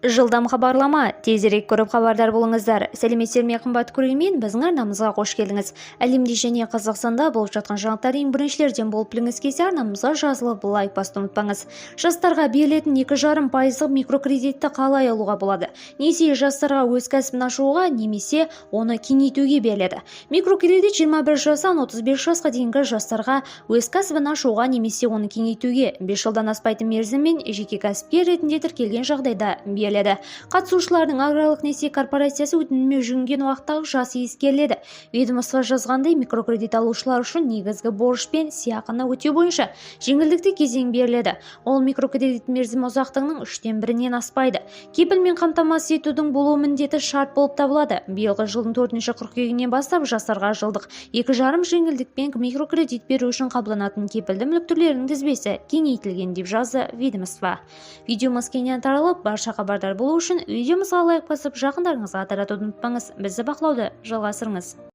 Жылдам хабарлама! Тезірек көріп, хабардар болыңыздар! Сәлеметсіздер ме, қымбатты көрермен! Біздің арнамызға қош келдіңіз! Әлемде және Қазақстанда болып жатқан жаңалықтар ең біріншілерден болып білгіңіз келсе, арнамызға жазылып, лайк басуды ұмытпаңыз. Жастарға берілетін 2,5 пайыздық микрокредитті қалай алуға болады? Несие жастарға өз кәсібін ашуға немесе оны кеңейтуге беріледі. Микрокредит 21 жастан 35 жасқа дейінгі жастарға өз кәсібін ашуға немесе оны кеңейтуге 5 жылдан аспайтын мерзіммен жеке кәсіпкер ретінде тіркелген жағдайда беріледі. Қатысушылардың Аграрлық несие корпорациясы өтініміне жүгінген уақыттағы жасы ескеріледі. Ведомство жазғандай, микрокредит алушылар үшін негізгі борыш пен сыйақыны өтеу бойынша жеңілдікті кезең беріледі. Ол микрокредит мерзімі ұзақтығының үштен бірінен аспайды. Кепілмен қамтамасыз етудің болуы міндетті шарт болып табылады. Биылғы жылдың 4 қыркүйегінен бастап жастарға жылдық 2,5 жеңілдікпен микрокредит беру үшін қабылданатын кепілді мүлік түрлерінің тізбесі кеңейтілген, деп жазды ведомство. Видеомыз кеңінен таралып, барша хабардар болу үшін видеомызға лайк басып, жақындарыңызға таратуды ұмытпаңыз. Бізді бақылауды жалғастырыңыз.